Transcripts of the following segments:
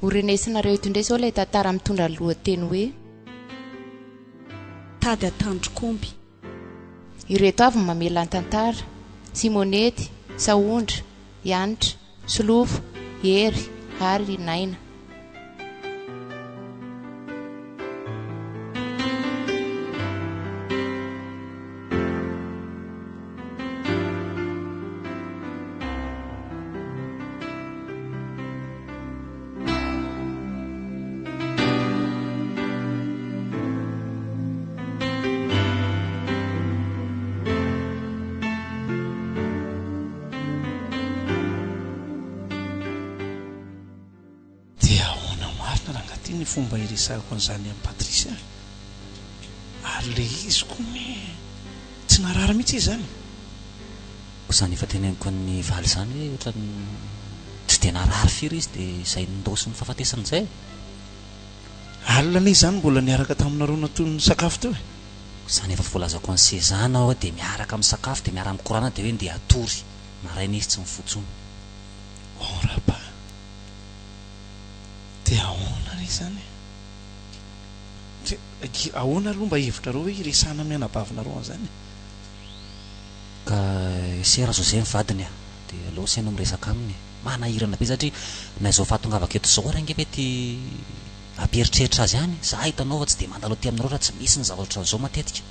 Ho renesinareo eto indray izao ilay tantara mitondra ny lohateny hoe. Tady an-tandrok'omby. Ireto avy ny mamela ny tantara, Simonety, Sahondra, Ianitra, Solofo, Hery ary Naina. Dia ahoana marina rangahy ty ny fomba hiresahako an'izany amin'i Patricia? Ary le izy koa anie tsy narary mihitsy izy izany e! Izany efa teneniko an'i Valy izany hoe ohatran'ny tsy dia narary firy izy dia izay nindaosin'ny fahafatesana izay e! Alina anie izany mbola niaraka taminareo natono nisakafo teo e! Izany efa voalazako an'i Sezana aho dia miaraka misakafo dia miara-mikorana dia hoe ndeha hatory, maraina izy tsy mifoha intsony. Oh Rapa! Dia ahoana re izany e? Dia ahoana aloha mba hevitrareo hoe hiresahana amin'ny anabavinareo an'izany e? Ka ese Rajose ny vadiny a! Dia aleo ase no miresaka aminy e! Manahirana be satria na izao fahatongavako eto izao ary ange mety hampieritreritra azy ihany, za hitanao fa tsy dia mandalo aty aminareo raha tsy misy ny zavatra ohatran'izao matetika,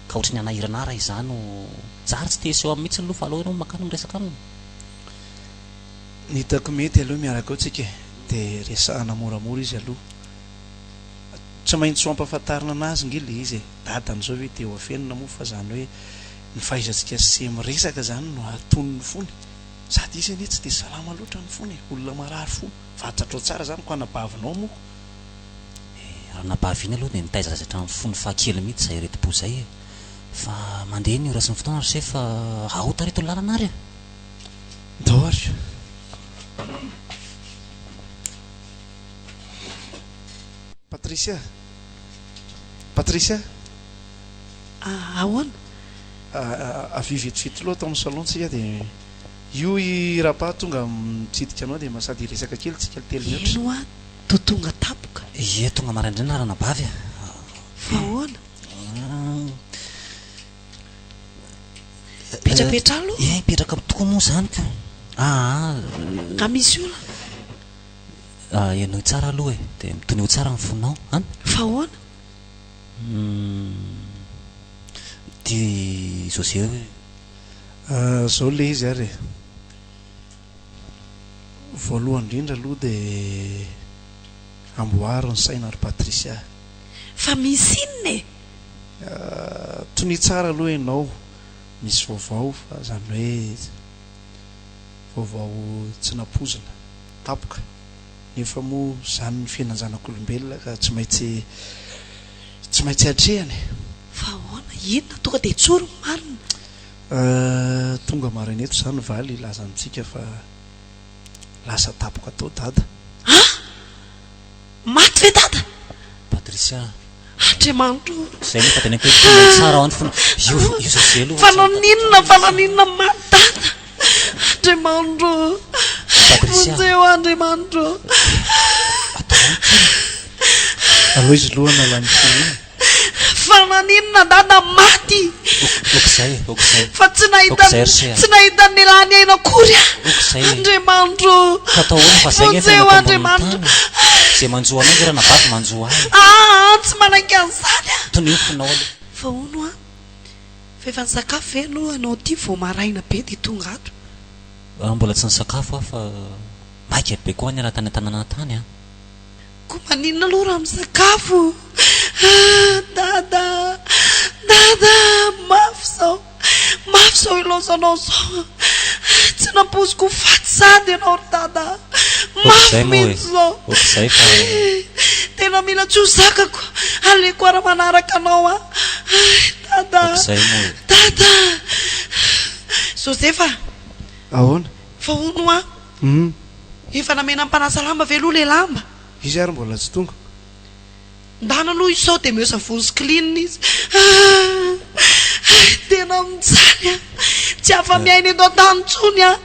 ka ohatran'ny hanahirana ahy raha izaho no, za ary tsy te hiseho aminy mihitsy aloha fa aleo ianao makany miresaka aminy. Ny hitako mety aleo miaraka ao tsika e! Dia resahana moramora izy aloha. Tsy maintsy ho ampafantarina anazy nge le izy e! Dadany zao ve dia ho afenina moa fa zany hoe ny fahaizantsika sy miresaka zany no ahatony ny fony. Sady izy anie tsy dia salama loatra ny fony e! Olona marary fo. Fantatrao tsara zany ko anabavinao moa ko. Eh, ranabavy iny aloha dia nitaiza azy hatramin'ny fony fahakely mihitsy izay aretim-po izay e! Fa mandeha ny ora sy ny fotoana ry se fa ao tareto ny lalana ary e! Ndao ary. Patricia! Patricia! Ahoana? Avia vetivety aloha ato amin'ny salon tsika dia io i Rapa tonga mitsidika anao dia mba sady hiresaka kely tsika telo minitra. Eny hoa, toa tonga tampoka. Ie, tonga maraindraina ranabavy a. Fa ahoana? Mipetrapetra aloha. Ie, mipetraka tokoa moa izany ko. Aa. Nga misy olana? Henoy tsara aloha e, dia mitoneo tsara ny fonao an. Fa ahoana? Humm. Ity José hoe. Zao le izy ary e. Voalohany indrindra aloha dia amboaro ny saina ry Patricia. Fa misy inona e? Tonia tsara aloha ianao, misy vaovao fa izany hoe vaovao tsy nampoizina, tampoka. Nefa moa izany ny fiainan-janak'olombelona ka tsy maintsy tsy maintsy atrehina e. Fa ahoana? Inona? Tonga dia tsory ny marina. Tonga maraina eto izany Valy hilaza amintsika fa lasa tampoka tao Dada. An! Maty ve Dada? Patricia. Andriamanitra o! Zay nefa teneniko hoe tonga tsara ao ny fona. Io io José aloha Fa naninona fa naninona maty Dada? Andriamanitra o! Patricia. Vonjeo Andriamanitra o! Atao ahoana kely? Aleo izy aloha hanala ny fony iny. Fa naninona Dada maty? Ok zay e, ok zay. Fa tsy nahita Ok zay ry se a. tsy nahita ny nialany aina akory aho. Ok zay e. Andriamanitra o! Ka atao ahoana fa zay nge Vonjeo fiainako ambonin'ny Andriamanitra. tany e. Zay manjo anao nge ranabavy manjo ahy. Aa tsy manaiky an'izany aho. Tonio ny fonao aloha. Fa hono hoa, fa efa nisakafo ve aloha ianao ity vao maraina be dia tonga ato? Mbola tsy nisakafo aho fa maika be koa niala tany an-tanàna tany an. Koa maninona aloha raha misakafo? Ah, Dada, Dada, mafy izao, mafy izao ilaozanao izao. Tsy nampoiziko ho faty sahady ianao ry Dada. Mafy mihitsy izao. Ohatr'izay fa. Tena mila tsy ho zakako. Aleoko ara manaraka anao aho. Dada, Ohatr'izay moa e. Dada. Josefa. Ahoana? Fa hono hoa. Hum. Efa namena mpanasa lamba ve aloha le lamba? Izy ary mbola tsy tonga. Ndana aloha izy sao dia omeo savony sy clean izy. Ah! Tena mijaly aho. Tsy afa-miaina eto an-tany intsony aho.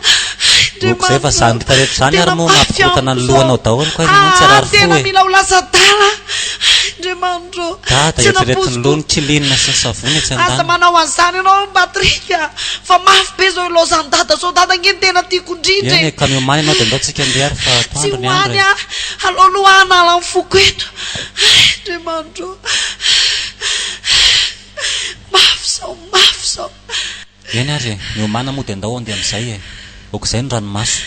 Ok zay fa Andriamanitra zany rehetra rehetra zany Tena ary moa mafy mampikorontana ny amiko izao lohanao daholo kay ianao tsy Aa harary fo tena e. mila ho lasa adala Andriamanitra ô Dada Tsy eritrereto ny nampoiziko loha ny kilinina sy ny savony etsy Aza andaniny. manao an'izany ianao Patrick a! Fa mafy be izao ilaozan'i Dada izao, Dada ange no tena tiako indrindra Eny e! e, ka miomàna ianao dia ndao tsika andeha ary fa Tsy atoandro ho ny andro any e. aho, aleo aloha hanala ny foko eto. Hay Andriamanitra ô! Mafy izao, mafy izao. Eny ary e, miomàna moa dia ndao andeha amin'izay e. Aok'izay ny ranomaso.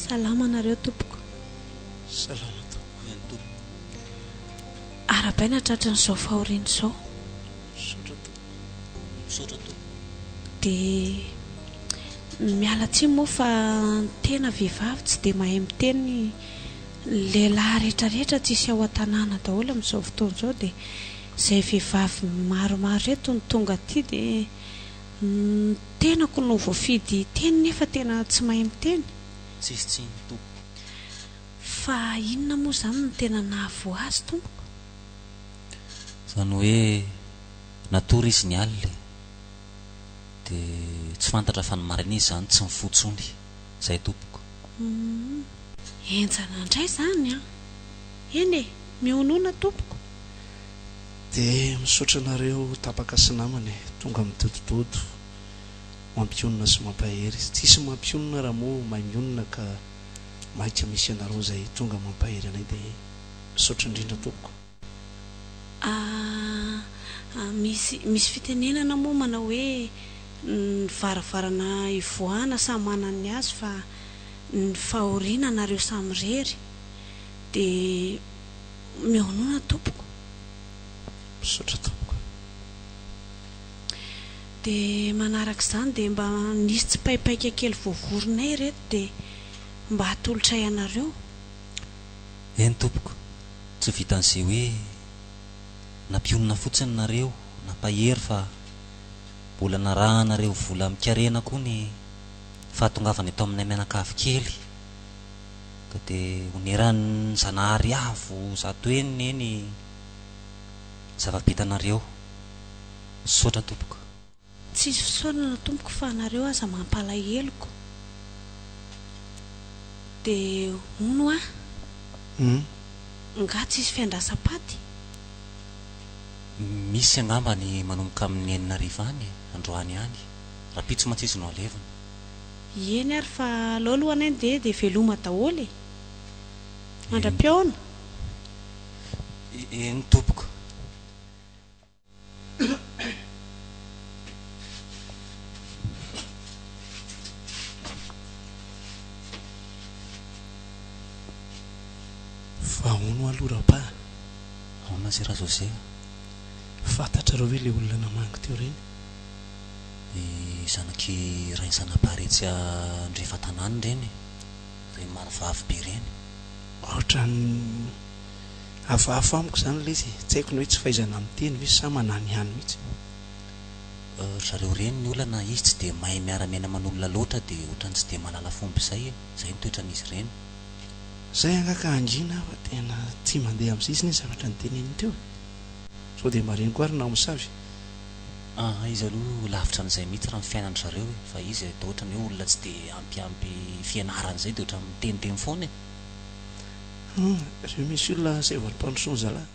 Salama nareo tompoko. Salama tompoko. Eny tompoko. Arahabaina tratran'izao fahoriana izao. Misaotra tompoko. Misaotra tompoko. Dia miala tsiny moa fa ny tena vehivavy tsy dia mahay miteny ny lehilahy rehetra rehetra tsisy ao an-tanàna daholo amin'izao fotoana izao dia izay vehivavy maromaro ireto no tonga aty dia ny tenako no voafidy hiteny nefa tena tsy mahay miteny. Tsisy tsiny tompoko. Fa inona moa izany no tena nahavoa azy tompoko? Izany hoe natory izy ny alina e. Dia tsy fantatra fa ny maraina izy izany tsy mifoha intsony. Izay tompoko. Humm. Henjana indray izany an! Eny e! Mionona tompoko. Dia misaotra anareo tapaka sy namana e! Tonga midodododo, mampionona sy mampahery. Tsisy mampionona raha moa mahay mionona ka maika misy anareo izay tonga mampahery anay dia misaotra indrindra tompoko. Ah, misy misy fitenenana moa manao hoe ny varavarana ivoahana samy manana ny azy fa ny fahoriana anareo samirery dia mionona tompoko. Misaotra tompoko. Dia manaraka izany dia mba nisy tsipaipaika kely voavorinay ireto dia mba atolotray anareo. Eny tompoko, tsy vitan'izay hoe nampionona fotsiny nareo, nampahery fa mbola narahanareo vola amin-karena koa ny fahatongavana eto aminay mianakavy kely ka dia oneran'ny Zanahary avo zato heny anie ny zava-bitanareo. Misaotra tompoko. Tsisy fisaorana tompoko fa nareo aza mampalahelo ko. De hono hoa? Nga tsisy fiandrasam-paty? Misy angamba ny manomboka amin'ny enina hariva any e, androany ihany. Rahampitso mantsy izy no alevina. Eny ary fa aleo aloha anay ndeha dia veloma daholo e! Eny. Mandra-pihaona! Eny tompoko. Fa ahoana aloha Rapa a? Ahoana ze Razoze a? Fantatrareo ve le olona namangy teo ireny? Ny zanak'i Rainizanabary etsy andrefantanàna ireny e, ireny marovavy be ireny. Ohatran'ny hafahafa amiko izany ilay izy e, tsy haiko na hoe tsy fahaizana miteny ve sa mananihany mihitsy. Ry zareo ireny ny olana, izy tsy dia mahay miara-miaina aman'olona loatra dia ohatran'ny tsy dia mahalala fomba izay e, izay ny toetran'izy ireny. Zay angaha ka hangina fa tena tsy mandeha amin'izay izy ne zavatra noteneniny teo e! Sao dia mba reny koa ary namosavy? Aa izy aloha lavitra an'izay mihitsy raha ny fiainan-dry zareo e, fa izy dia ohatran'ny hoe olona tsy dia ampiampy fianarana izay dia ohatran'ny miteniteny foana e. Hum, reo misy olona asaivo valim-pandrosoana zalahy.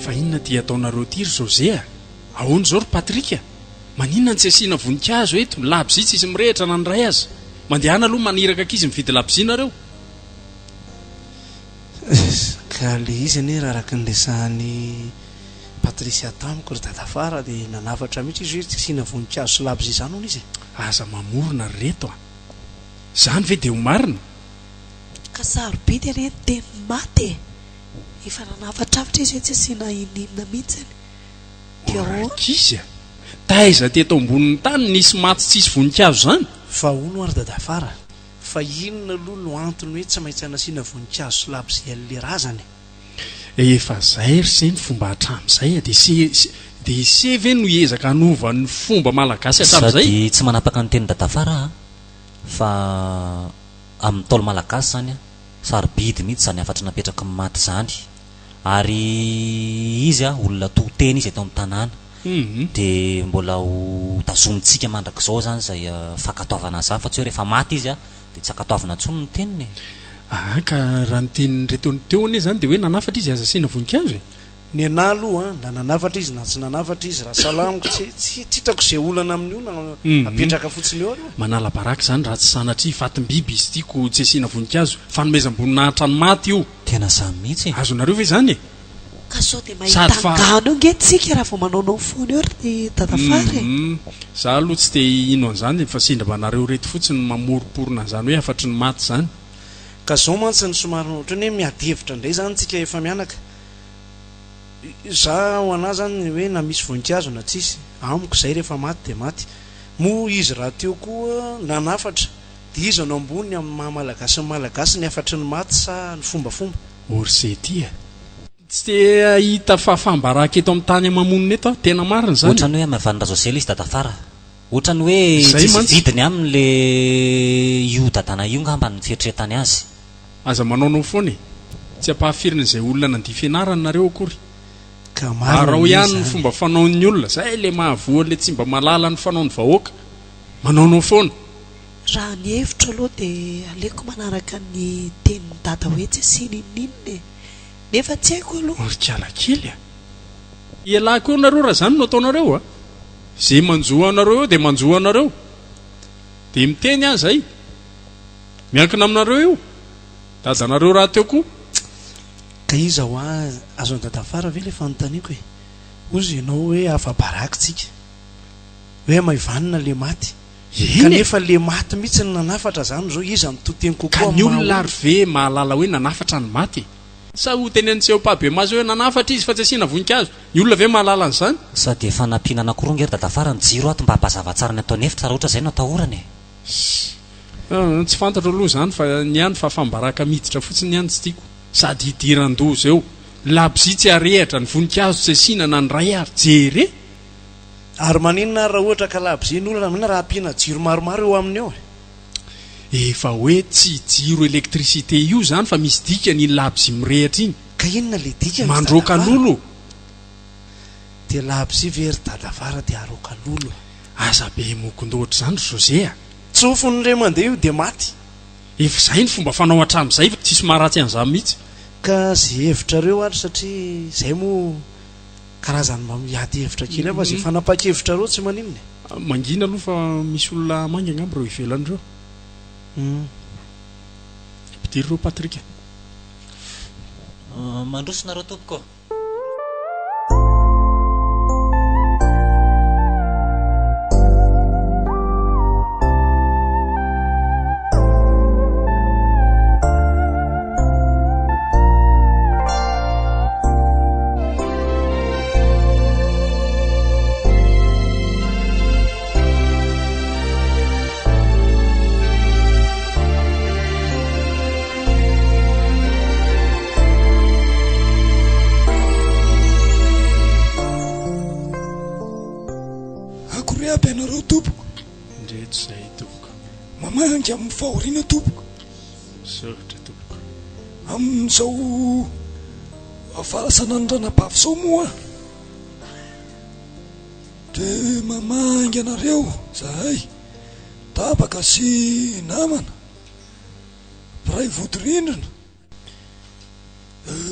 Fa inona ity ataonareo ity ry José a? Ahoana izao ry Patrick a? Maninona no tsy asiana voninkazo eto? Labozia tsisy mirehitra na ny iray aza. Mandehana aloha maniraka ankizy mividy labozia nareo. Ka le izy anie raha araka ny resahan'i Patricia tamiko ry dadafara dia nanafatra mihitsy izy hoe tsy asiana voninkazo sy labozia izany hono izy e. Aza mamorona ry reto a! Izany ve dia ho marina? Ka sarobidy anie ny tenin'ny maty e! Efa nanafatrafatra izy hoe tsy asiana ininona mihitsiny. Dia Ô ahoana? rankizy a! Taiza teto ambonin'ny tany nisy maty tsisy voninkazo izany? Fa hono ary dadafara, fa inona aloha no antony hoe tsy maintsy anasiana voninkazo sy labozia an'le razana e? Efa zay ry se ny fomba hatramin'izay a! Dia se dia ise ve no hiezaka hanova ny fomba malagasy hatramin'izay? Sady tsy manapaka ny tenin'i dadafara aho fa amin'ny Ntaolo malagasy izany sarobidy mihitsy izany hafatra napetraky ny maty izany. Ary izy olona to teny izy eto amin'ny tanàna. Dia mbola ho tazomintsika mandrakizao izany izay fankatoavana an'izany fa tsy hoe rehefa maty izy dia tsy ankatoavina intsony ny teniny e. Aa ka raha ny tenin'ireto teo anie izany dia hoe nanafatra izy aza asiana voninkazo e. Ny anah aloha an, na nanafatra izy na tsy nanafatra izy, raha sahala amiko tsy tsy hitako izay olana amin'io na apetraka fotsiny eo aloha. Manala baraka izany raha tsy sanatria fatim-biby izy ity ko tsy asiana voninkazo. Fanomezam-boninahitra ny maty io. Tena izany mihitsy e. Azonareo ve izany e? Ka sao dia mahita Sady fa. angano eo nge tsika raha vao manaonao foana eo ry dadafara e. Humm. Za aloha tsy te hino an'izany fa sendra mba nareo reto fotsiny no mamoromporona an'izany hoe hafatry ny maty izany. Ka zao mantsy no somary ohatran'ny hoe miady hevitra indray izany tsika efa mianaka. Za ho anah zany ny hoe na misy voninkazo na tsisy, amiko zay rehefa maty dia maty. Moa izy rahateo koa nanafatra dia iza no ambony amin'ny maha malagasy ny malagasy ny hafatry ny maty sa ny fombafomba? Orse ty a! Tsy te hahita fahafaham-baraka eto amin'ny tany ama-monina eto aho, tena marina izany e! Ohatran'ny hoe hamaivanin'i Rajoelina izy dadafara. Ohatran'ny hoe Izay tsisy mantsy. vidiny aminy le io dadana io ngamba ny fieritreretany azy. Aza manaonao foana e! Tsy ampahafirin'izay olona nandia fianarana nareo akory. Ka marina Araho anie ihany ny izany e. fomba fanaon'ny olona, zay le mahavoa le tsy mba mahalala ny fanaon'ny vahoaka. Manaonao foana. Raha ny hevitro aloha dia aleoko manaraka ny tenin'i dada hoe tsy asiana inon'inona e! Nefa tsy haiko aloha. Ry kiala kely a! Ialako eo nareo raha zany no ataonareo a! Ze manjo anareo eo dia manjo anareo. Dia miteny aho zay. Miankina aminareo io. Dadanareo rahateo koa. Ka iza hoa azon'i dadafara ve le fanontaniako e? Hozy ianao hoe afa-baraka tsika. Hoe hamaivanina le maty. Eny e! Kanefa le maty mihitsy no nanafatra zany zao iza no to teny Ka kokoa ny amin'ny maha olona ary olona? ve mahalala hoe nanafatra ny maty e? Sa ho tenenin'i Seopahabemaso hoe nanafatra izy fa tsy asiana voninkazo? Ny olona ve mahalala an'izany? Sady efa nampiana anankiroa nge ry dadafara ny jiro ato mba hampazava tsara ny ato an'efitra raha ohatra izay no atahorana e! Ss, tsy fantatro aloha izany fa ny ahy ny fahafaham-baraka miditra fotsiny ny ahy no tsy tiako. Sady hidiran-doza eo. Ny labozia tsy arehatra, ny voninkazo tsy asiana na ny iray ary. Jere! Ary maninona ary raha ohatra ka labozia ny olana, maninona raha ampiana jiro maromaro eo aminy eo e? Efa hoe tsy jiro électricité io izany fa misy dikany iny labozia mirehatra iny. Ka inona le dikany ry Mandroaka dadafara? lolo. Dia labozia ve ry dadafara dia aroaka lolo e? Aza be mokondoha ohatr'izany ry José a! Tsofiny re mandeha io dia maty. Efa izay ny fomba fanao hatramin'izay fa tsisy maharatsy an'izany mihitsy. Ka ze hevitrareo ary satria zay moa karazany mba miady hevitra kely ao fa ze fanapahan-kevitrareo tsy maninona e. Mangina aloha fa misy olona hamangy angamba ireo ivelany ireo. Hum. Ampidiro ireo Patrick a. Mandroso nareo tompoko ô. Akory aby ianareo tompoko. Indreto izay tompoko. Mamangy amin'ny fahoriana tompoko. Misaotra tompoko. Amin'izao fahalasanan'ny ranabavy izao moa dia mamangy anareo zahay tapaka sy namana mpiray vodirindrina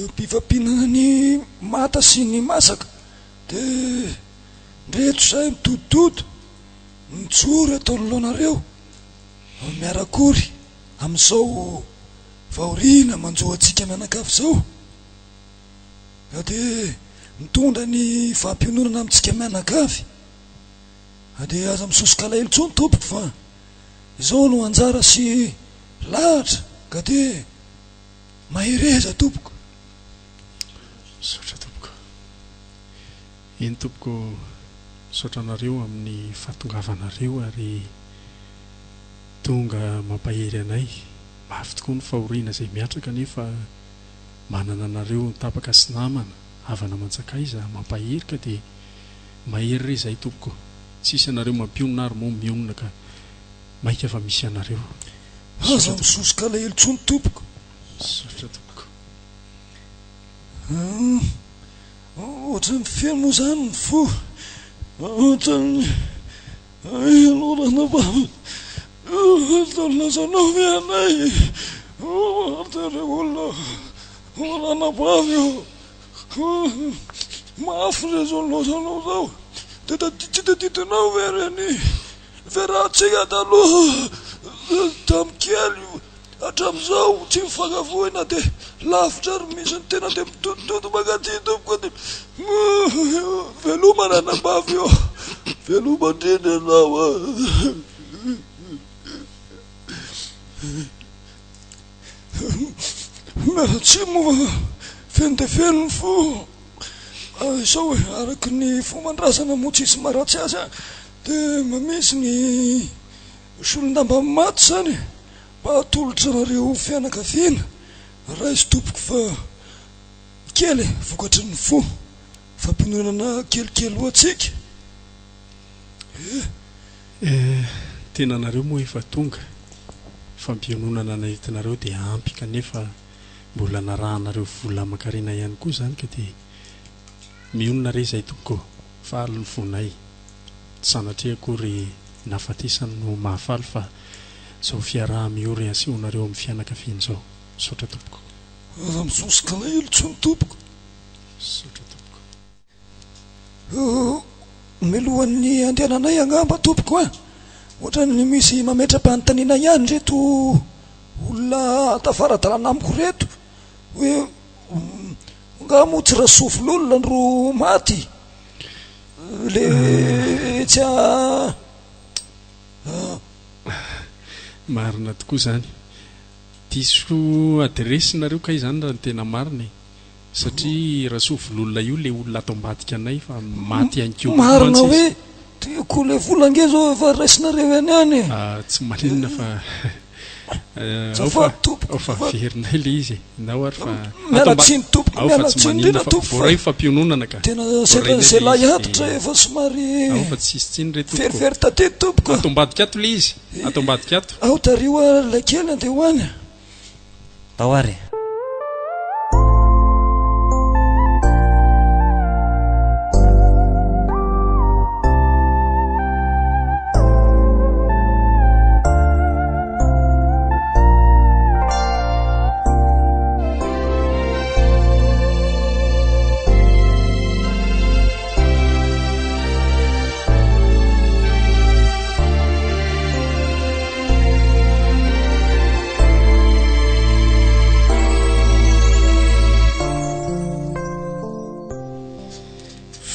mpifampinana ny mata sy ny masaka dia ndreto zahay mitoditodo. Mijoro eto anoloanareo miara-kory amin'izao fahoriana manjo antsika mianakavy izao. Dia mitondra ny fampiononana amintsika mianakavy. Dia aza misosoka alahelo intsony tompoko fa izao no anjara sy lahatra ka dia mahereza tompoko. Misaotra tompoko. Eny tompoko, misaotra anareo amin'ny fahatongavanareo ary tonga mampahery anay. Mafy tokoa ny fahoriana izay mihatra kanefa manana anareo tapaka sy namana, havana aman-tsakaiza mampahery ka dia mahery re izahay tompoko. Tsisy anareo mampionona ary moa mionona ka maika fa misy anareo. Aza misosoka alahelo intsony tompoko. Misaotra tompoko. Hum, ohatran'ny feno moa izany ny fo, ohatran'ny ianao ranabavy, ohatran'ny lazainao ve anay, ohatran'ireo olona ranabavy ô, mafy re izao nilaozanao izao, dia tsy tadidinao ve ireny fiarahantsika taloha tamin'ny kely io. Hatramin'izao tsy mifankavoy na dia lavitra ary misy ny tena dia mitoditody mankaty tompoko dia veloma ranabavy ô, veloma indrindra ianao a. Miala tsiny moa fa feno dia feno ny fo. Izao e, araka ny fomban-drazana moa tsisy maharatsy azy dia misy ny Solon-damba maty izany mba atolotra anareo fianakaviana, raiso tompoko fa kely vokatry ny fo, fampiononana kelikely ho antsika eh. Eh, tenanareo moa efa tonga, fampiononana nentinareo dia ampy kanefa mbola narahanareo vola aman-karena ihany koa izany ka dia mionona re izay tompoko ô, faly ny fonay. Tsy sanatria akory nahafatesany no mahafaly fa zao fiaraha-miory asehonareo amin'ny fianakaviana izao. Misaotra tompoko. Aza misosoka alahelo intsony tompoko. Misaotra tompoko. Milohan'ny handehananay angamba tompoko a! Ohatran'ny misy mametra-panontaniana ihany ireto olona tafara-dalana amiko ireto hoe angaha moa tsy Rasoavololona no maty? Le tsy a. Marina tokoa izany. Diso adiresy nareo kay izany raha ny tena marina e. Satria Rasoavololona io le olona ato ambadika anay fa maty ihany koa Marina hoe ko le vola ange zao efa raisinareo ihany any e. Ah tsy maninona fa ao fa ao fa averinay le izy e. Ndao ary fa Miala tsiny tompoko, ao fa miala tsy tsiny maninona indrindra fa tompoko fa voaray fampiononana ka. tena Voaray sendra indray izay le lahy izy antitra dia efa somary ao fa tsisy tsiny re tompoko. verivery tadidy tompoko. Ato ambadika ato le izy, ato ambadika ato. Ao tariho ary ilay kely andeha ho any. Tao ary e.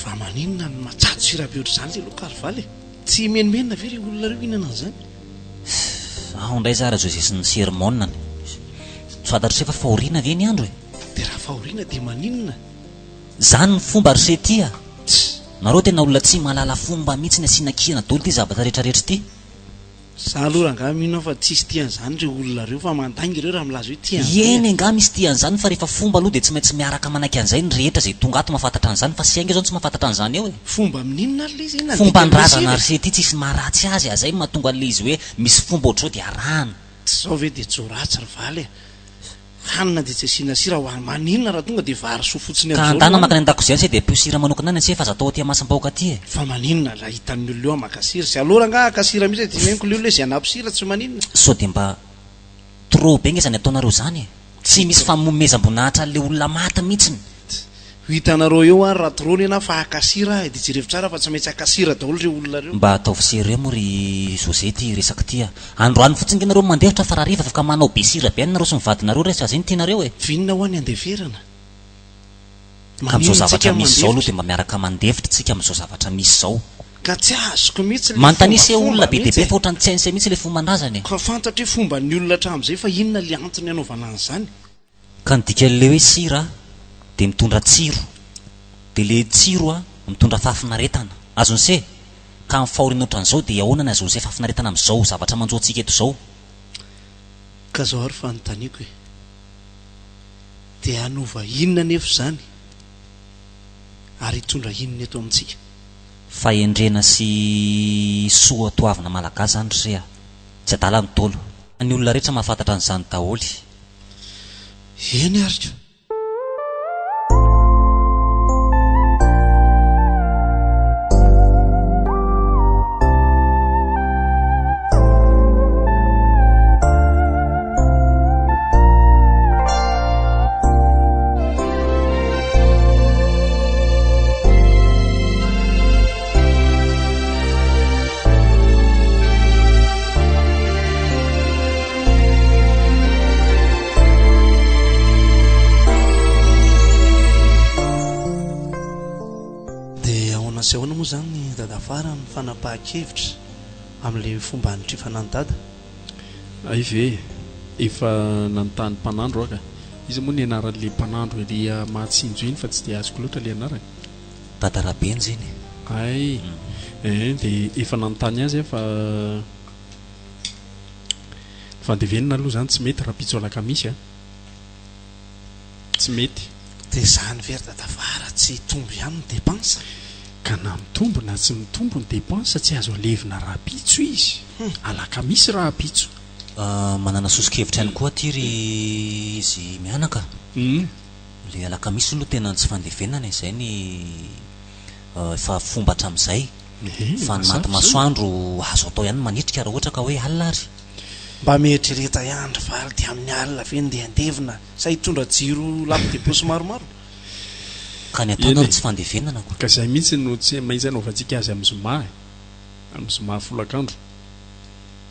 Fa maninona no matsatso sira be ohatr'izany le loka ry valy e? Tsy himenomenona ve ireo olona ireo hihinana an'izany? Ao indray za Rajozy sy ny sermon-ny. Tsy fantatro se fa fahoriana ve ny andro e? Dia raha fahoriana dia maninona? Zany ny fomba ry se ty a! Nareo tena olona tsy mahalala fomba mihitsy ny asiana kihana dolo ty zavatra rehetra rehetra ty. Za aloha rangahy mino aho fa tsisy tia an'izany ireo olona ireo fa mandainga ireo raha milaza hoe tia an'izany Eny e. angaha misy tia an'izany fa rehefa fomba aloha dia tsy maintsy miaraka manaiky an'izay ny rehetra izay tonga ato mahafantatra an'izany fa se ange zao no tsy mahafantatra an'izany eo e. Fomba amin'inona ary ilay izy? Inona ny dikan'ilay Fomban-drazana sira ry e? se ty tsisy maharatsy azy a, zay no mahatonga an'ilay izy hoe misy fomba ohatr'izao dia arahana. Tsy zao ve dia jo ratsy ry valy e. Hanina dia tsy asiana sira ho any. Maninona raha tonga dia vary soa fotsiny Ka amin'izao no andana hanina? mankany an-dakozia any se dia ampio sira manokana any se fa aza atao aty amasam-bahoaka aty e. Fa maninona raha hitan'ny olona eo maka sira? Sy alou rangaha haka sira mihitsy e, teneniko le olona hoe izay hanampy sira tsy maninona. Sao dia mba trop be nge zany ataonareo zany e! Tsy misy fanomezam-boninahitra an'le olona maty mihitsiny. Ho hitanareo eo ary raha trop nenaha fa haka sira aho e, dia jerevo tsara fa tsy maintsy haka sira daholo ireo olona ireo. Mba ataovy sérieux moa ry José ity resaka ity a! Androany fotsiny nge nareo no mandefitra fa rahariva afaka manao be sira be any nareo sy ny vadinareo re, zay no tianareo e! V'inona hoa ny andeferana? Ka amin'izao Maninona zavatra tsika misy izao aloha mandefitra? dia mba miaraka mandefitra tsika amin'izao zavatra misy izao. Ka tsy azoko mihitsy le Manontania se olona fombafomba be dia mihitsy be e! fa ohatran'ny tsy hain'se mihitsy le fomban-drazana e! Ka fantatro hoe fomban'ny olona hatramin'izay fa inona le antony anaovana an'izany? Ka ny dikan'ilay hoe sira dia mitondra tsiro, dia ilay tsiro mitondra fahafinaretana. Azon'se? Ka amin'ny fahoriana ohatran'izao dia ahoana ny ahazoan'se fahafinaretana amin'izao zavatra manjo antsika eto izao? Ka zao ary fanontaniako e! Dia hanova inona anefa izany? Ary hitondra inona eto amintsika? Fahendrena sy soa toavina malagasy izany ry se a! Tsy adala ny Ntaolo. Ny olona rehetra mahafantatra an'izany daholo. Eny ary ka. Dia ahoana sy ahoana moa izany Dadafara ny fanapahan-kevitra amin'ilay fomba hanitrifana an'i Dada? Hay ve e! Efa nanontany mpanandro aho ka. Iza moa ny anaran'ilay mpanandro ery Mahatsinjo iny fa tsy dia azoko loatra ilay anarany? Dada Rabenja iny. Hay! Ee, dia efa nanontany azy aho fa ny fandevenana aloha izany tsy mety rahampitso alakamisy a! Tsy mety. Dia izany ve ry Dadafara tsy hitombo ihany ny dépense? Ka na mitombo na tsy mitombo ny dépense tsy azo alevina rahampitso izy. Alakamisy rahampitso. Manana soso-kevitra ihany koa aty ry izy mianaka. Ilay alakamisy aloha tena tsy fandevenana e, izay ny efa fomba hatramin'izay. Fa ny maty masoandro azo atao ihany ny manitrika raha ohatra ka hoe alina ary. Mba mieritrereta ihany ry valy dia amin'ny alina ve ndeha handevina sa hitondra jiro lampe de poche maromaro? Ka ny ataonao tsy fandevenana ko. Ka izay mihitsy no tsy maintsy anaovantsika azy amin'ny zoma e! Amin'ny zoma folakandro.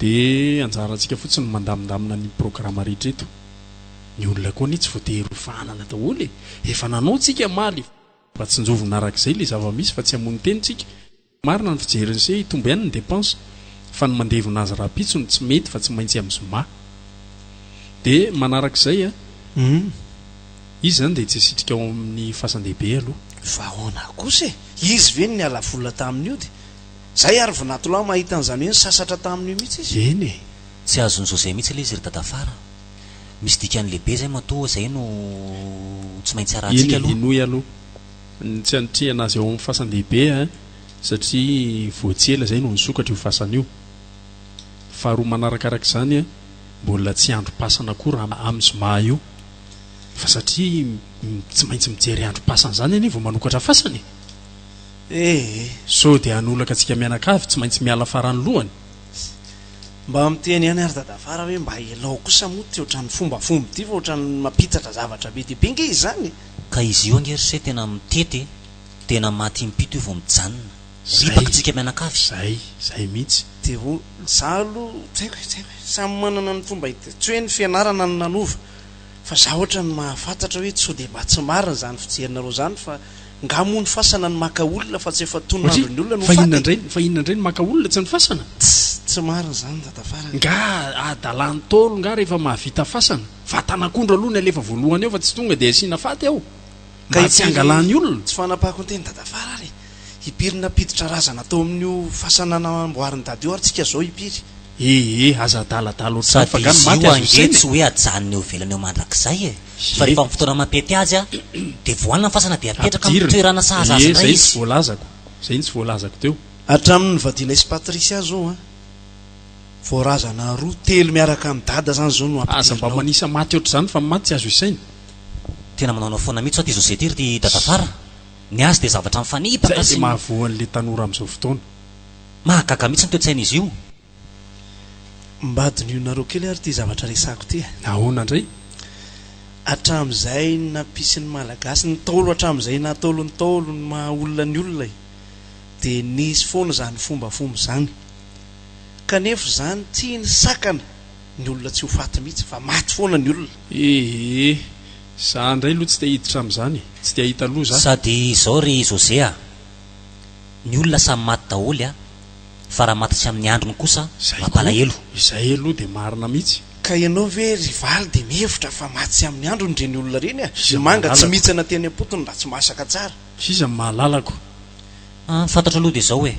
Dia anjarantsika fotsiny ny mandamindamina ny programa rehetra eto. Ny olona koa anie tsy voatery ho fahanana daholo e! Efa nanao tsika omaly. Mba tsinjovina arak'izay ilay zava-misy fa tsy hamono tena tsika. Marina ny fijerin'i se, hitombo ihany ny dépense, fa ny mandevona azy rahampitso no tsy mety fa tsy maintsy amin'ny zoma. Dia manarak'izay a, izy izany dia tsy hasitrika ao amin'ny fasan-dehibe aloha. Fa ahoana kosa e? Izy ve no niala vola tamin'io dia. Zay ary vinatolahy mahita an'izany hoe nisasatra tamin'io mihitsy izy. Eny e! Tsy azon'i José mihitsy ilay izy ry dadafara. Misy dikany lehibe izay matoa izay no tsy maintsy arahantsika Eny e, aloha. henoy aloha. Ny tsy hanitrihana azy ao amin'ny fasan-dehibe a, satria vao tsy ela izay no nisokatra io fasana io. Faharoa manarakaraka izany a, mbola tsy androm-pasana koa raha amin'ny zoma io. Fa satria tsy maintsy mijery androm-pasana izany anie vao manokatra fasana e! Ee. Sao dia hanolaka antsika mianakavy, tsy maintsy miala farany lohany. Mba miteny ihany ary dadafara hoe mba ialao kosa moa ity ohatran'ny fombafomba ity fa ohatran'ny mampitatra zavatra be dia be nge izany e! Ka izy io ange ry se tena mitety e! Tena maty impito io vao mijanona. Zay, Ripaka tsika mianakavy. zay, zay mihitsy. Dia ho, za aloha tsy haiko e, tsy haiko e, samy manana ny fomba hita, tsy hoe ny fianarana no nanova, fa za ohatrany mahafantatra hoe sao dia mba tsy marina izany fijerinareo izany fa nga moa ny fasana no maka olona fa tsy efa Ohatry, tonon'andron'ny olona no fa faty inona e. indray, fa inona indray no maka olona tsy ny fasana? Tsy, tsy marina izany dadafara. Nga adalan'ny Ntaolo nga rehefa mahavita fasana? Vatan'akondro aloha ny alefa voalohany ao fa tsy tonga dia asiana faty ao. Ka Mba tsy impiry hangalany olona. tsy fanapahako ny teny dadafara ary e! Impiry nampiditra razana tao amin'io fasana namboarin'i dada io ary tsika zao impiry? Ee, aza adaladala ohatr'izany fa Sady nga ny izy maty io azo ange isaina tsy e! hoe ajanona eo ivelany eo mandrakizay e! Fa Ie. rehefa amin'ny fotoana mampety azy a, dia vohanina ny fasana dia apetraka amin'ny Ampidirina. toerana sahaza azy Ie, indray zay ny tsy izy. voalazako. Zay ny tsy voalazako teo. Hatramin'ny nivadianay sy Patricia zao an! Vao razana roa, telo miaraka amin'i dada zany zao no Aza mba ampidirinao. manisa maty ohatr'izany fa ny maty tsy azo isaina. Tena manaonao foana mihitsy zao ty José ty ry dadafara. Ny azy dia zavatra mifanipaka Zay sy le mahavoa an'le tanora amin'izao fotoana. Mahagaga mihitsy ny toe-tsain'izy io. Mba dinihonareo kely ary ity zavatra resahako ity e. Ahoana indray? Hatramin'izay nampisy ny Malagasy, ny Ntaolo hatramin'izay naha Ntaolo ny Ntaolo, ny maha olona ny olona e, dia nisy foana izany fombafomba izany. Kanefa izany tsy nisakana ny olona tsy ho faty mihitsy fa maty foana ny olona. Ee, za ndray aloha tsy te hiditra amin'izany e, tsy te hahita loza aho. Sady izao ry José a, ny olona samy maty daholo a, fa raha maty tsy amin'ny androny kosa Izay koa, mampalahelo. izay aloha dia marina mihitsy. Ka ianao ve ry Valy dia mihevitra fa maty tsy amin'ny androny ireny olona ireny a? Iza Ny manga tsy mahalalako. mihitsana teny am-potony raha tsy masaka tsara. Iza mahalalako. Ny fantatro aloha dia izao e,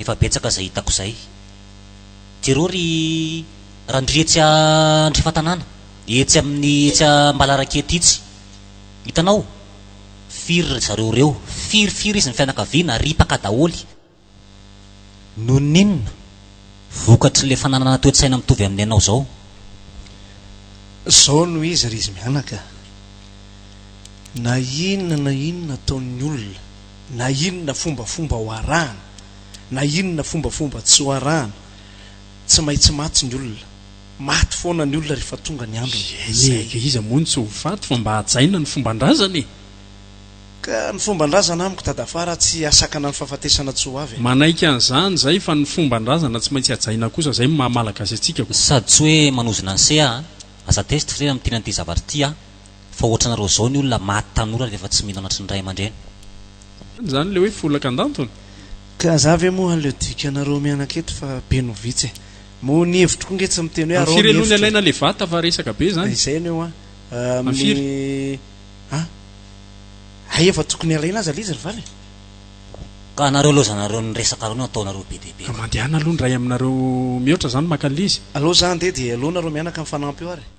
efa betsaka izay hitako izay. Jereo ry Randria etsy Andrefatanàna, etsy amin'ny etsy Ambalarakety itsy. Hitanao? Firy ry zareo ireo? Firy firy izy ny fianakaviana, ripaka daholo. Noho ny inona? Vokatr'ilay fananana toe-tsaina mitovy amin'ny anao izao. Izao no izy ry izy mianaka a! Na inona na inona ataon'ny olona, na inona fombafomba ho arahana, na inona fombafomba tsy ho arahana, tsy maintsy maty ny olona. Maty foana ny olona rehefa tonga ny androny. Eny e, ka iza moa no tsy ho faty fa mba hajaina ny fomban-drazana e! Ka ny fomban-drazana amiko dadafara tsy hahasakana ny fahafatesana tsy ho avy e! Manaiky an'izany izay fa ny fomban-drazana tsy maintsy hajaina kosa, izay no maha malagasy antsika ko. Sady tsy hoe manozona an'i se aho an! Aza tezitra re raha miteny an'ity zavatra ity aho fa ohatranareo zao ny olona maty tanora rehefa tsy mino anatry ny ray aman-dreny. Izany ilay hoe folaka an-dantony? Ka za ve moa aleo dikanareo mianaka eto fa be no vitsy e! Moa ny hevitro koa nge tsy miteny hoe Amin'ny arao firy ny aloha ny hevitro e! alaina le vata fa resaka be izany? Izay anie hoa Amin'ny firy? amin'ny an! Hay efa tokony alaina aza le izy ry valy e! Ka anareo laozanareo ny resakareo no ataonareo be dia be Ka ka. mandehana aloha ny iray aminareo mihoatra izany maka an'ilay izy. Aleo za andeha dia aleo nareo mianaka mifanampy eo ary e!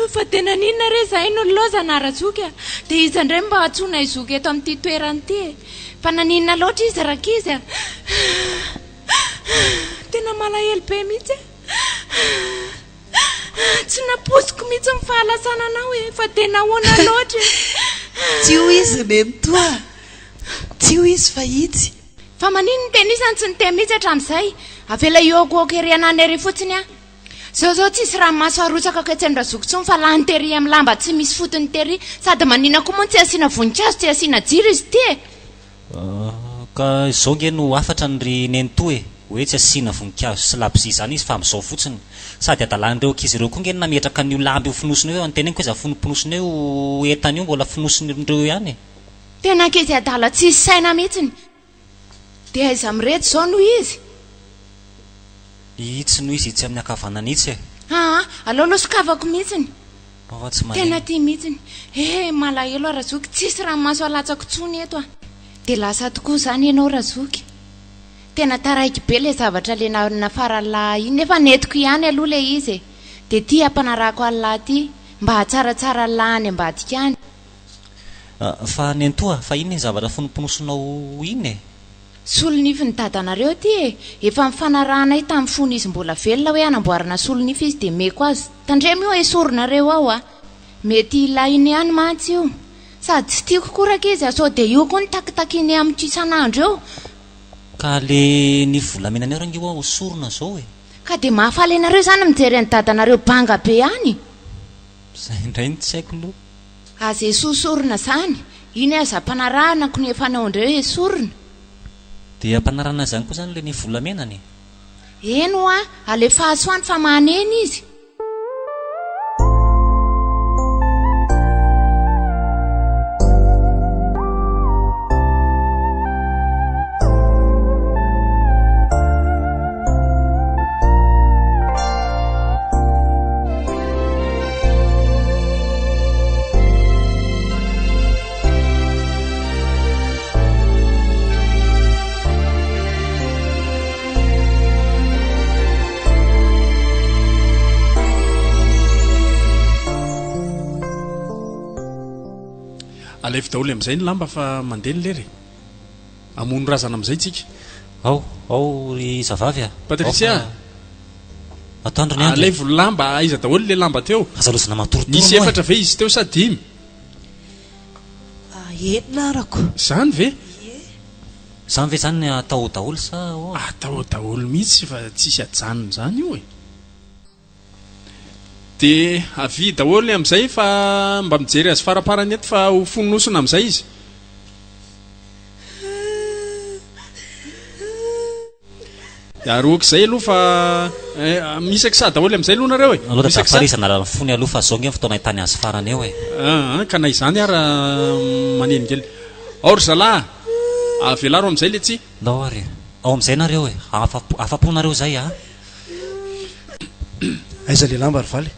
Fa dia naninona re izahay no nilaozana Razoky a? Dia iza indray no mba antsoinay zoky eto amin'ity toerana ity e? Fa naninona loatra izy rankizy a? Tena malahelo be mihitsy aho. Tsy nampoiziko mihitsy ny fahalasananao e, fa dia nahoana loatra e? Tsy io izy nenitoa a! Tsy io izy fa itsy. Fa maninona ny tenisany tsy niteny mihitsy hatramin'izay? Avela hihoakohoaka ery an'any ery fotsiny aho. Zao zao tsisy ranomaso arotsaka ko etsy amin-dRazoky intsony fa lany tery amin'ny lamba tsy misy fotony tery. Sady maninona koa moa no tsy asiana voninkazo, tsy asiana jiro izy ity e? Ka izao nge no hafatra ny ry nenitoa e, hoe tsy asiana voninkazo sy labozia izany izy fa amin'izao fotsiny. Sady adalan'ireo ankizy ireo koa nge ny nametraka an'io lamba io fonosina io, anteneniko hoe za fonoponosina io entana io mbola fonosin'ireo ihany e. Tena ankizy adala tsisy saina mihitsiny. Dia aiza amin'ireto izao no izy? Itsy no izy itsy amin'ny ankavanana itsy e. Aa, aleo aloha sokafako mihitsiny. Fa tsy Tena maneno. tia mihitsiny. He, malahelo aho Razoky, tsisy ranomaso alatsako intsony eto a. Dia lasa tokoa izany ianao Razoky. Tena taraiky be ilay zavatra le nafaran'lah iny, nefa nentiko ihany aloha ilay izy e. Dia ity ampanarahako an'lah ity, mba hahatsaratsara an'lah any ambadika any. Fa nenitoa, fa inona iny zavatra fonoponosinao iny e? Solonifin'ny dadanareo ity e! Efa nifanarahanay tamin'ny fony izy mbola velona hoe hanamboarana solonify izy dia meko azy. Tandremo io esorinareo ao a! Mety ilainy ihany mantsy io. Sady tsy tiako koa rankizy a! Sao dia io koa no takitakiny amiko isan'andro eo. Ka le nify volamenanay range hoa hosorona zao e! Ka dia mahafaly anareo izany mijery an'i dadanareo banga be any? Zay indray no tsy haiko lo. Aza esosorina zany, iny aza ampanarahana ko ny efa anao indreo esorina. Dia ampanarahana izany koa zany le nify volamenany e? Eny hoa, alefaso any fa maneno izy. Alaivo daholo amin'izay ny lamba fa mandeha ny lera e. Hamono razana amin'izay tsika. Ao, ao ry zavavy a. Patricia a! Atoandro ny andro e. Alaivo ny lamba, aiza daholo ilay lamba teo? Aza lozana matoritory Nisy moa e. efatra ve izy teo sa dimy? Enina arako. Izany ve? Ie. Izany ve izany atao daholo sa ahoana? Atao daholo mihitsy fa tsisy ajanona izany io e. Dia avia daholo amin'izay fa mba mijery azy faraparany eto fa ho fonosina amin'izay izy. Dia aroako izay aloha fa eh, misakisa daholo amin'izay aloha nareo e. Aloha Misakisa. Dada Farihy hanala ny fony aloha fa zao nge ny fotoana ahitany azy farany eo e. Ah, ka na izany ara maneno kely. Ao ry zalahy, avelaro amin'izay le tsia. Ndao ary e. Ao amin'izay nareo e. Afa-po nareo izay a. Aiza le lamba ry valy?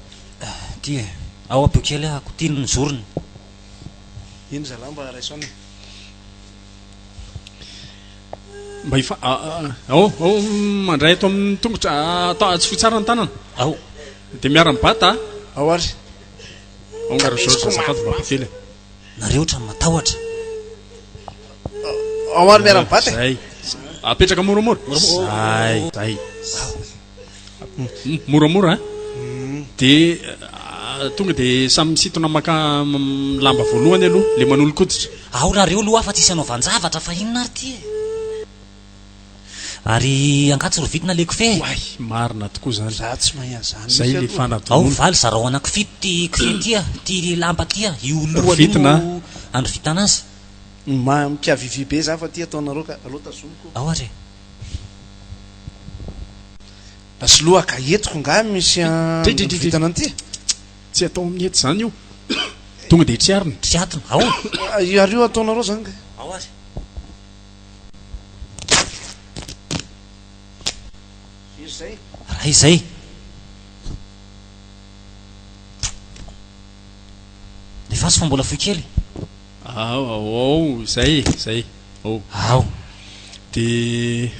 Ty e. Ao ampio kely ahako. Ty ny zorony. Iny zalahy mba raiso any e. Mba hifa ao ao mandray ato amin'ny tongotra atao atsofohy tsara ny tanana. Ao. Dia miara-mibata a. Ao ary. Ao nga ry Georges azafady mba ampio kely e. Nareo ohatran'ny matahotra. Ao ary miara-mibata e. Zay. Apetraka moramora. Zay. Zay. Moramora a. Dia tonga dia samy misintona maka lamba voalohany aloha, ilay manolo-koditra. Ao nareo aloha fa tsisy anaovan-javatra fa inona ary ity e. Ary angaha tsy rovitina le kofehy e? Oay, marina tokoa izany. Za tsy mahay an'izany Zay mihitsy le aloha. Ao fanadinoana. valy zarao anaky-fito ty kofehy ty a, ty lamba ty a, io lohany io Rovitina a. no androvitana azy. Ma mikavivi be za fa ty ataonareo ka aleo tazomiko. Ao ary e. Basy loha ka entiko nga misy Tritritritrit. androvitana an'ity e? Tsy atao amin'ny hety izany io. Tonga dia triarina. Triatona, ao. Ary io ataonareo zany ka. Ao ary. Firy izay? Ray izay. Lefaso fa mbola fohy kely. Ao, ao, ao, izay e, izay. Ao. Ao. Dia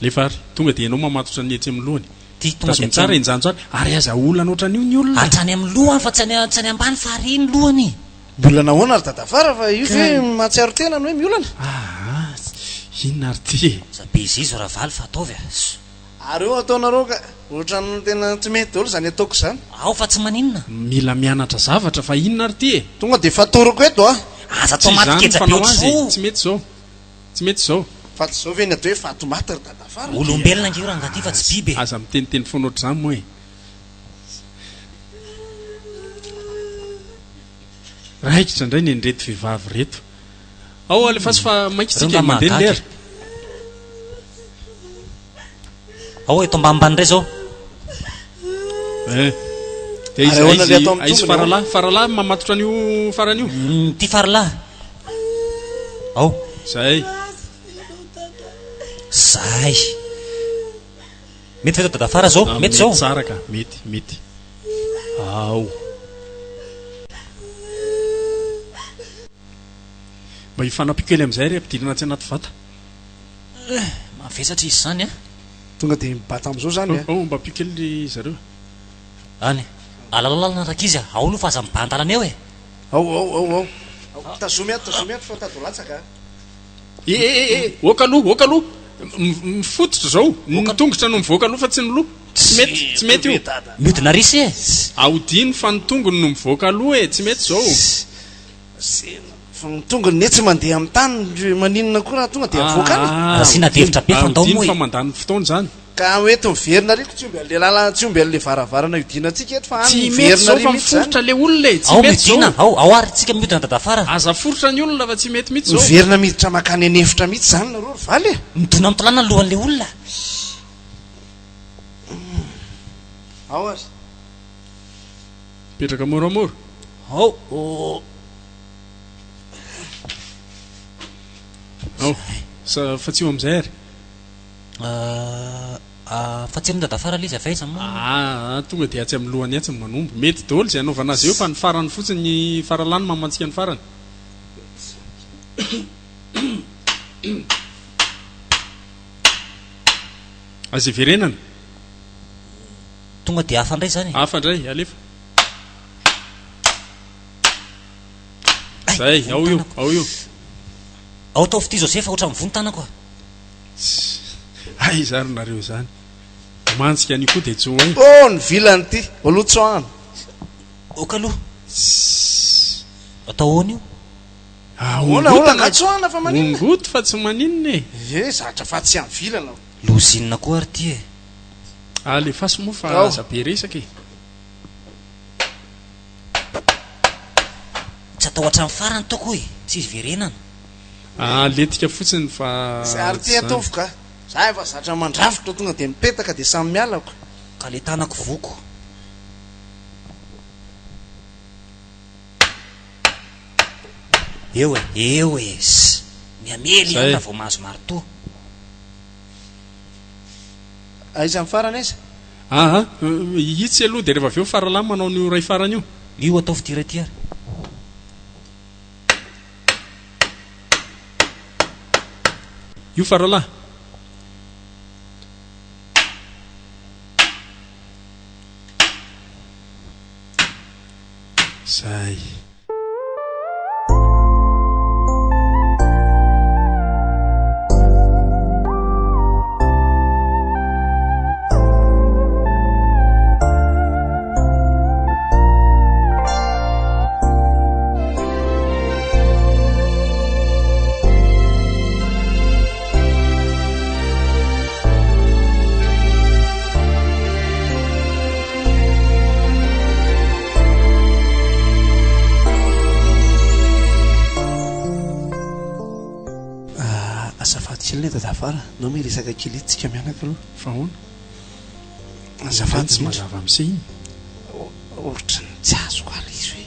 alefa ary. Tonga dia ianao mamatotra ny etsy amin'ny lohany. Ty tonga Tazomy dia tsara, henjano tsara. Ary aza olana ohatran'io ny olona. Hatrany amin'ny lohany fa tsy any tsy any ambany fa ary ny lohany. Miolana ahoana ry dadafara fa io ve mahatsiaro tena ny hoe miolana? Aa inona ary ty e? Aza be zizo Ravaly fa ataovy a! Ary eo ataonareo ka ohatran'ny tena tsy mety daholo izany ataoko izany. Ao fa tsy maninona. Mila mianatra zavatra fa inona ary ty e? Tonga dia fatoriko eto a! Aza atao Tsy maty izany ketsa be fanao azy e! ohatr'izao. Tsy mety izao. Tsy mety izao. Fa tsy izao ve ny atao hoe faty maty ry dadafara? Olombelona ange io rangahy ty fa tsy biby e! Aza miteniteny foana ohatr'izany moa e! Raikitra indray ny an'ireto vehivavy ireto. Ao alefaso fa maika Reo isika nga mandeha ny mahagaga lera. e. Ao eto ambanimbany indray zao. Eh. Dia Ary izy ahoana le aizy atao amin'ny aizy tongony ao? faralahy, faralahy mamatotra an'io farany io. Ity faralahy. Ao. Zay. Zay. Mety ve dadafara zao? Ah, Mety zao? Mety tsara ka, mety, mety. Ao. Mba hifanampio kely amin'izay ry ampidirina atsy anaty vata. Eh, mavesatra izy izany a. Tonga dia mibata amin'izao izany a. Ao, mba ampio kely ry zareo. Any. Alalalana rankizy a. Ao aloha fa aza mibahan-dalana eo e. Ao, ao, ao, ao. Tazomy ato, tazomy ato fa tady ho latsaka a. E e e e, oka aloha, oka aloha. Mifototra izao. Ny tongotra no mivoaka aloha fa tsy ny loha. Tsy mety, tsy mety io. Miodina ry se e. Aodino fa ny tongony no mivoaka aloha e, tsy mety izao. Fa ny tongony ne tsy mandeha amin'ny tany, maninona koa raha tonga dia avoaka any? Rasiana adihevitra be fa ndao Aodino moa fa e. mandany fotoana izany. Ka ho eto miverina ary ko tsy omby an'le lalana, tsy omby an'le varavarana hiodinantsika eto fa any Tsy mety miverina izao ary fa mihitsy izany. miforitra le olona e, tsy Ao mety izao. miodina, ao, ao ary tsika miodina dadafara. Aza aforitra ny olona fa tsy mety mihitsy izao. Miverina miditra makany an'efitra mihitsy izany nareo ry valy e. Midona amin'ny tolàna ny lohan'le olona. Ao ary. Mipetraka moramora. Ao. Ao. Sa fa tsy eo amin'izay ary. Fa tsy amin'ny dadafara ilay izy avy aiza moa? Aa tonga dia atsy amin'ny lohany atsy no manombo. Mety daholo izay anaovana azy eo fa ny farany fotsiny ny faralahy no mamantsika ny farany. Aza iverenana. Tonga dia hafa indray izany e. Hafa indray, alefa. Zay, ao io, ao io. Ao ataovy ity José fa ohatran'ny voa ny tanako a. Tssy, aiza ary nareo izany? Mantsika an'io koa dia tsy ho hay. Oh, ny vilany ity, aloha tsoahana. Ok aloha. Tssy. Atao ahoana io? Ahoana, ahoana, angaha tsoahana fa maninona? Ongoty fa tsy maninona e. Ie, zatra fa tsy amin'ny vilana. Lozinina koa ary ity e. Alefaso moa fa aza be resaka e. Tsy atao hatramin'ny farany taoko e, tsy iverenana. Aletika fotsiny fa Ary tsy ty izany. ataovy ka. Za efa zatra mandrafitra tonga dia mipetaka dia samy miala ko. Ka le tanako voko. Eo e, eo e, ss. Mihamely ihany Zay. raha vao mahazo marteau. Aiza ny farany aiza? Aa, itsy aloha dia rehefa avy eo faralahy manao an'io iray farany io. Io ataovy ity iray ity ary. Io faralahy. Zay. Azafady kely anie Dadafara, ndao miresaka kely eto tsika mianaka aloha. Fa ahoana? Azafady Tsy indrindra. mazava amin'se iny. Ohatran'ny tsy azoko ary ilay izy hoe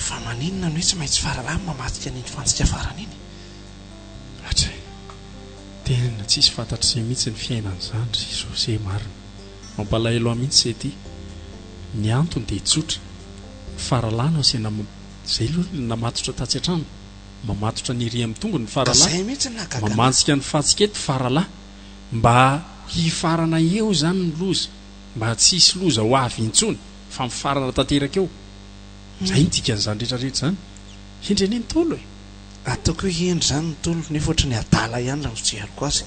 fa maninona no hoe tsy maintsy faralahy no mamadika an'iny fantsika farany iny? Atray. Tena tsisy fantatr'se mihitsy ny fiainan'izany ry José marina. Mampalahelo ahy mihitsy se ty. Ny antony dia tsotra. Ny faralahy no asiana zay aloha ny namatotra tatsy an-trano. Mamatotra ny ery amin'ny tongony ny Ka faralahy. zay mihitsy no nahagaga anahy. Mamantsika ny fantsika eto faralahy. Mba hifarana eo izany ny loza. Mba tsy hisy loza ho avy intsony fa mifarana tanteraka eo. Zay ny dikan'izany rehetra rehetra izany. Hendry anie ny Ntaolo e! Ataoko hoe hendry izany ny Ntaolo nefa ohatry ny adala ihany raha ny fijeriko azy.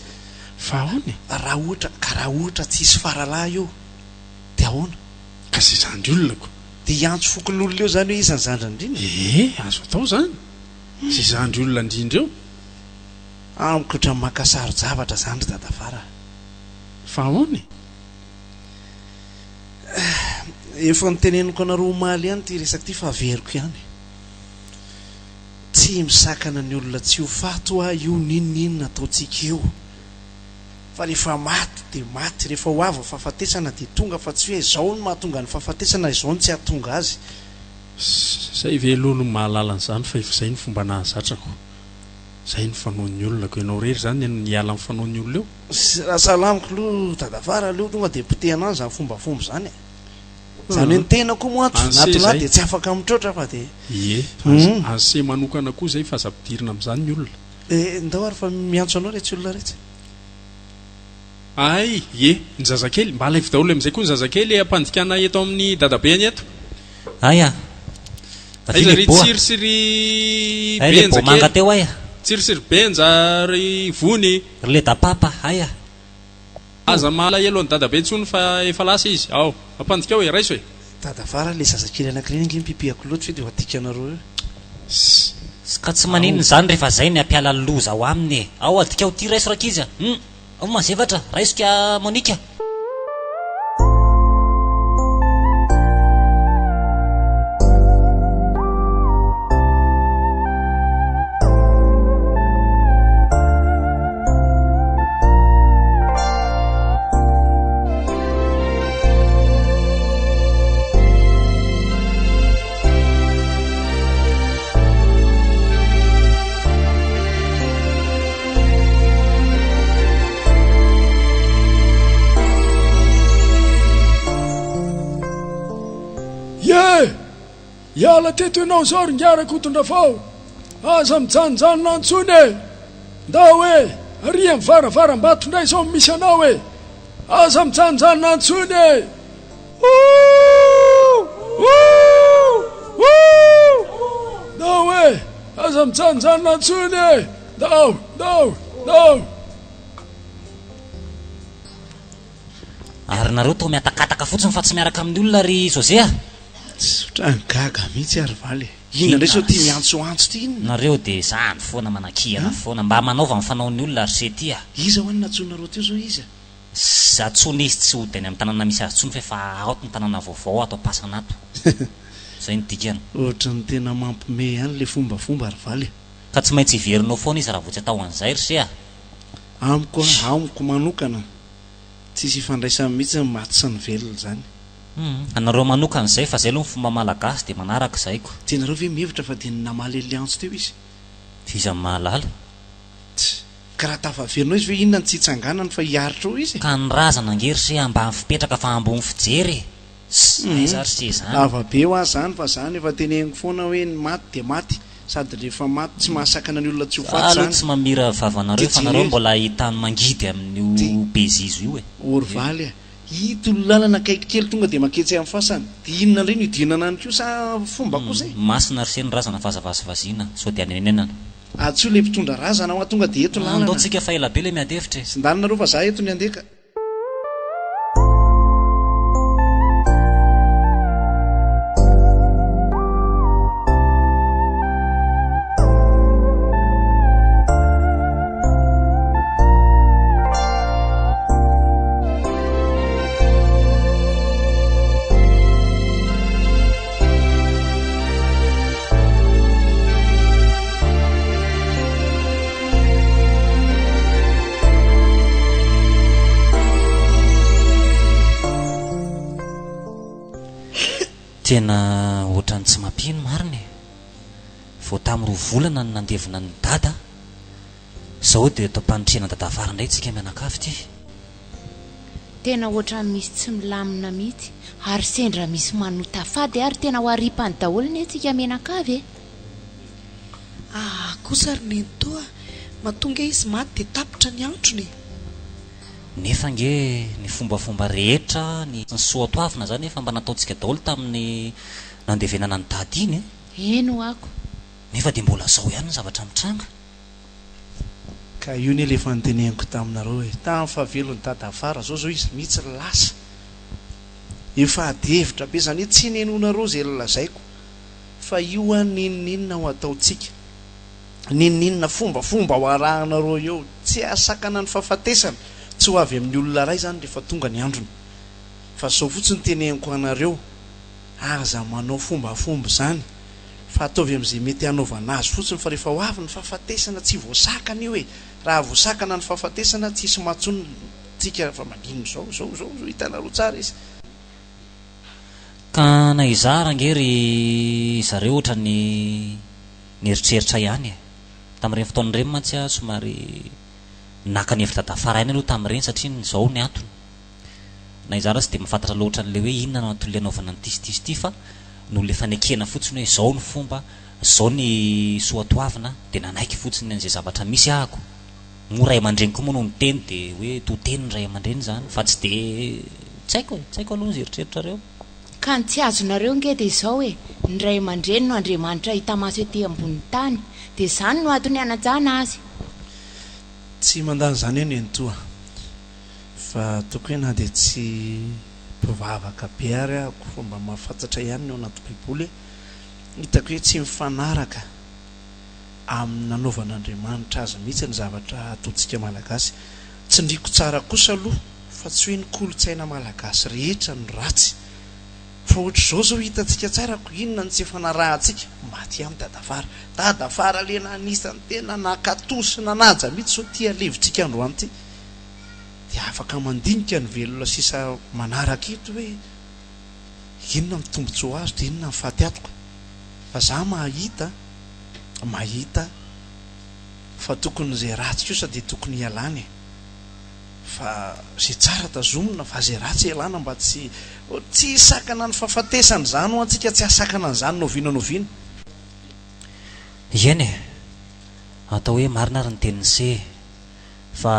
Fa ahoana e? Raha ohatra, ka raha ohatra tsy hisy faralahy eo dia ahoana? Ka izay zandry olona ko. Dia hiantso fokonolona eo izany hoe iza ny zandriny indrindra? Ee, azo atao izany. Izay zandry olona indrindra eo. Amiko ohatran'ny maka saro-javatra izany ry dadafara a! Fa ahoana e? Efa noteneniko anareo omaly ihany ity resaka ity fa averiko ihany. Tsy misakana ny olona tsy ho faty hoa io n'inon'inona ataontsika eo. Fa rehefa maty dia maty, rehefa ho avy ny fahafatesana dia tonga fa tsy hoe izao no mahatonga ny fahafatesana izao no tsy hahatonga azy. Zay ve aloha no mahalala an'izany fa efa izay ny fomba nahazatrako. Zay ny fanaon'ny olona ko ianao irery zany no hiala amin'ny fanaon'ny olona eo? Raha sahala amiko aloha dadafara aleo tonga dia potehina any izany fombafomba izany e. Izany hoe ny tena koa moa ato na ato lahy dia tsy afaka mitroatra fa dia. Ie, anse manokana koa izay fa aza ampidirina amin'izany ny olona. Eh, ndao ary fa miantso anao iretsy olona iretsy. Hay, ie, ny zazakely, mba alaivo daholo amin'izay koa ny zazakely e, ampandikana eto amin'ny dadabeny eto. Hay a! Aiza Avia ry le boa. Tsiry sy ry Hay le Benja bomanga kely. teo hay a! Tsiry sy ry Benja ry Vony. Ry le dapapa hay a! Aza malahelo an'i dadabe intsony fa efa lasa izy. Ao, ampandikao e, raiso e. Dadafara, le zazakely anankiray iny ange mipipihako loatra ve dia ho adikanareo eo. Ss. Ka tsy maninona izany rehefa zay ny hampiala loza ao aminy e! Ao adikao ity raiso rankizy a! Hum! Ao mazevatra, raiso ka Monica. Ie! Hiala teto ianao izao ry ingahy Rakotondravao! Aza mijanonjanona any intsony e! Ndao e! Ary amin'ny varavaram-bato indray izao no misy anao e! Aza mijanonjanona any intsony e! Ouh! Ouh! Ouh! Ndao e! Aza mijanonjanona intsony e! Ndao! Ndao! Ndao! Ary nareo toa mihatakataka fotsiny fa tsy miaraka amin'ny olona ry José a! Tsy otrany gaga mihitsy ary valy e! Inona indray sao ity miantsoantso ity inona? Nareo dia zany foana manakihana foana. Mba manaova ny fanaon'ny olona ry se ty a! Iza hoa no nantsoinareo teo zao iza? Za tsony izy tsy hody any amin'ny tanàna misy azy tsony fa efa ato ny tanàna vaovao ato am-pasana ato. Zay no dikany. Ohatran'ny tena mampime ihany le fombafomba ry valy a! Ka tsy maintsy hiverina ao foana izy raha vao tsy atao an'izay ry se a! Amiko a, amiko manokana, tsisy ifandraisany mihitsy ny maty sy ny velona izany. Humm, anareo manokana izay fa zay aloha ny fomba malagasy dia manaraka izay ko. Dia nareo ve mihevitra fa dia namaly an'ilay antso teo izy? Iza no mahalala? Tss. Ka raha tafaverina eo izy ve inona no tsy hitsanganany fa hiaritra eo izy e? Ka ny razana ange ry se ambany fipetraka fa ambony fijery e! Tss, aiza ary se zany? Lava be hoa zany fa zany efa teneniko foana hoe ny maty dia maty sady rehefa maty tsy mahasakana ny olona tsy ho Za faty aloha zany. tsy mamira vavanareo Dia fa nareo jereo. mbola ahitany mangidy amin'io Dia. bezizo io e! Orvaly a! Ito ny lalana akaiky kely tonga dia manketsy amin'ny fasana. Dia inona indray no hidirana any koa sa fomba kosa e? Masina ry se ny razana fa aza vazivaziana sao dia anenenana. Antsoy ilay mpitondra razana hoa tonga dia eto Andao lalana. tsika fa ela be le miady hevitra e. Sindany nareo fa za eto ny andeha ka. Tena ohatran'ny tsy mampino marina e! Vao tamin'ny roa volana no nandevina an'i Dada, izao dia eto am-panotrihana Dadafara indray tsika mianakavy ity. Tena ohatran'ny misy tsy milamina mihitsy ary sendra misy manota fady ary tena ho aripany daholo ne tsika mianakavy e! Aa kosa ry nenitoa a! Matoa nge izy maty dia tapitra ny androny e! Nefa ange ny fombafomba rehetra, ny soatoavina zany efa mba nataontsika daholo tamin'ny nandevenana an'i Dada iny e! Eny ho'ako. Nefa dia mbola zao ihany ny zavatra mitranga. Ka io ne le efa noteneniko taminareo e, tamin'ny fahavelon'i Dadafara zao zao izy mihitsy lasa. Efa ady hevitra be zany hoe tsy nenoinareo ze nolazaiko fa io an n'inon'inona ho ataontsika, n'inon'inona fombafomba ho arahanareo eo, tsy hahasakana ny fahafatesana tsy ho avy amin'ny olona iray zany rehefa tonga ny androny. Fa zao fotsiny teneniko anareo, aza manao fombafomba izany fa ataovy amin'izay mety hanaovana azy fotsiny fa rehefa ho avy ny fahafatesana tsy voasakana io e! Raha voasakana ny fahafatesana tsisy maty tsony tsika fa maninona izao izao izao izao hitanareo tsara izy. Ka na izaho ary ange ry zareo ohatran'ny nieritreritra ihany e! Tamin'ireny fotoana ireny mantsy aho somary naka ny hevitr'i Dadafara ihany aloha tamin'ireny satria izao ny antony. Na izaho ary tsy dia mahafantatra loatra an'ilay hoe inona no anton'ilay anaovana an'ity sy ity sy ity fa noho ilay fanekena fotsiny hoe izao ny fomba, izao ny soatoavina dia nanaiky fotsiny an'izay zavatra misy ahako. Moa ray aman-dreny koa moa no niteny dia hoe to teny ny ray aman-dreny izany fa tsy dia tsy haiko e, tsy haiko aloha izay eritreritrareo. Ka ny tsy azonareo nge dia izao e, ny ray aman-dreny no Andriamanitra hita maso ety ambonin'ny tany, dia izany no antony hanajana azy. Tsy mandany izany aho nenitoa. Fa ataoko hoe na dia tsy mpivavaka be ary aho fa mba mahafantatra ihany ny ao anaty baiboly e, hitako hoe tsy mifanaraka amin'ny nanaovan'Andriamanitra azy mihitsy ny zavatra ataontsika malagasy. Tsindriako tsara kosa aloha fa tsy hoe ny kolontsaina malagasy rehetra no ratsy fa ohatr'izao zao hitantsika tsara ko inona no tsy ifanarahantsika, maty ihany dadafara, dadafara lena anisan'ny tena nankatò sy nanaja mihitsy zao ity alevintsika androany ity. dia afaka mandinika ny velona sisa manaraka eto hoe inona ny tombotsoa azo dia inona ny faty atoka fa za mahita mahita fa tokony izay ratsy kosa dia tokony hialana e fa izay tsara tazomina fa izay ratsy ialana mba tsy tsy hisakana ny fahafatesana izany ho antsika tsy hahasakana an'izany n'oviana n'oviana. Eny e! Atao hoe marina ary ny tenin'i se e! Fa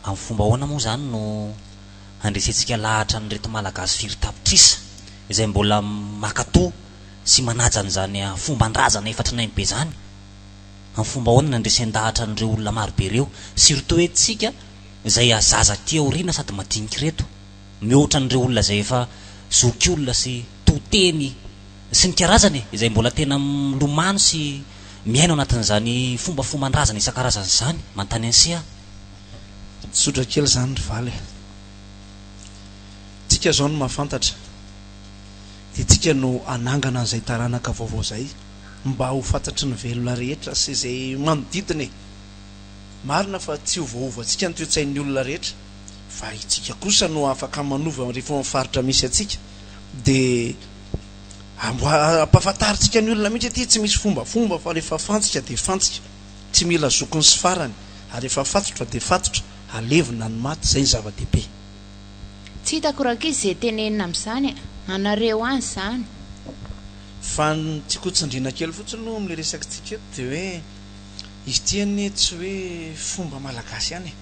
amin'ny fomba ahoana moa izany no handresentsika lahatra an'ireto Malagasy firy tapitrisa izay mbola mankatò sy manaja an'izany fomban-drazana efa tranainy be izany? Amin'ny fomba ahoana nandresen-dahatra an'ireo olona marobe ireo? Surtout hoe tsika izay zaza aty aoriana sady madinika ireto. Mihoatra an'ireo olona izay efa zokiolona sy to teny sy ny karazany e! Izay mbola tena milomano sy miaina ao anatin'izany fombafomban-drazana isan-karazany izany. Manontany an'se aho. Tsotra kely izany ry Valy e! Tsika izao no mahafantatra, dia tsika no hanangana an'izay taranaka vaovao izay mba ho fantatry ny velona rehetra sy izay manodidina e! Marina fa tsy ho voaovantsika ny toe-tsain'ny olona rehetra fa itsika kosa no afaka manova rehefa ao amin'ny faritra misy antsika dia ampahafantarintsika ny olona mihitsy aty tsy misy fombafomba fa rehefa fantsika dia fantsika, tsy mila zokiny sy farany ary rehefa fatotra dia fatotra, alevina ny maty, izay ny zava-dehibe. Tsy hitako rankizy ze tenenina amzany a! Anareo any zany. Fa ny tiako ho tsindriana kely fotsiny aloha amin'ilay resakitsika eto dia hoe izy ity anie tsy hoe fomba malagasy ihany e!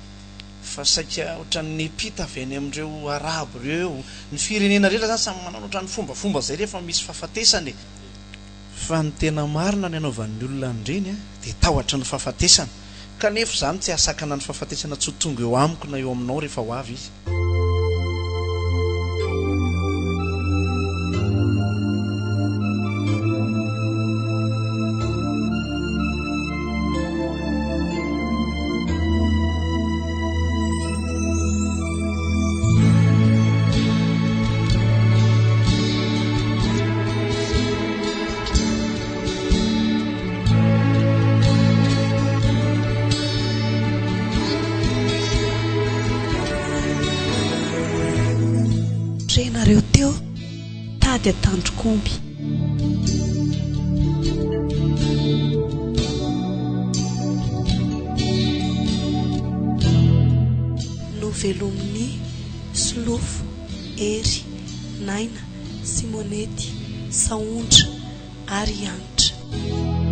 Fa saika ohatran'ny niampita avy any amin'ireo arabo ireo, ny firenena rehetra izany samy manana ohatran'ny fombafomba izay rehefa misy fahafatesana e! Fa ny tena marina ny anaovan'ny olona an'ireny dia tahotry ny fahafatesana. Kanefa izany tsy hahasakana ny fahafatesana tsy ho tonga eo amiko na eo aminao rehefa ho avy izy. Renareo teo, tady an-tandrok'omby. Novelomin'i Solofo, Hery, Naina, Simonety, Sahondra ary Hanitra.